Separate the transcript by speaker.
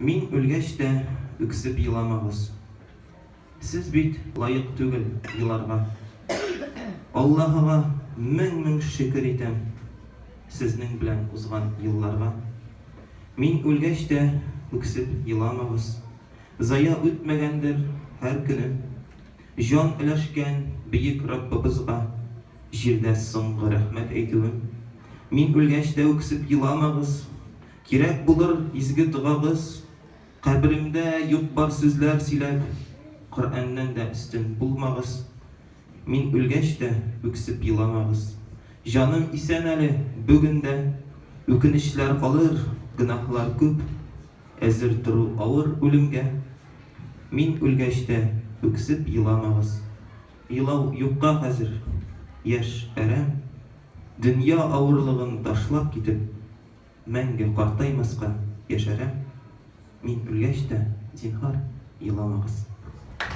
Speaker 1: Мин үлгәч тә үксеп еламагыз. Сез бит лаек түгел еларга. Аллаһыга мең-мең шөкер итәм Сезнең белән узган елларга. Мин үлгәч тә үксеп еламагыз. Зая үтмәгәндер һәр көнем. Җан өләшкән бөек Раббыбызга Җирдә соңгы рәхмәт әйтүем. Мин үлгәч тә үксеп еламагыз. Кирәк булыр изге догагыз. Каберемдә юк-бар сүзләр сөйләп, Коръәннән дә өстен булмагыз. Мин үлгәч тә үксеп еламагыз. Җаным исән әле бүген дә. Үкенечләр калыр, гөнаһлар күп. Әзер тору авыр үлемгә. Мин үлгәч тә үксеп еламагыз. Елау юкка хәзер, яшь әрәм. Дөнья авырлыгын ташлап китеп. Мәңге картаймаска яшәрәм. Мин үлгәч тә, зинһар, еламагыз.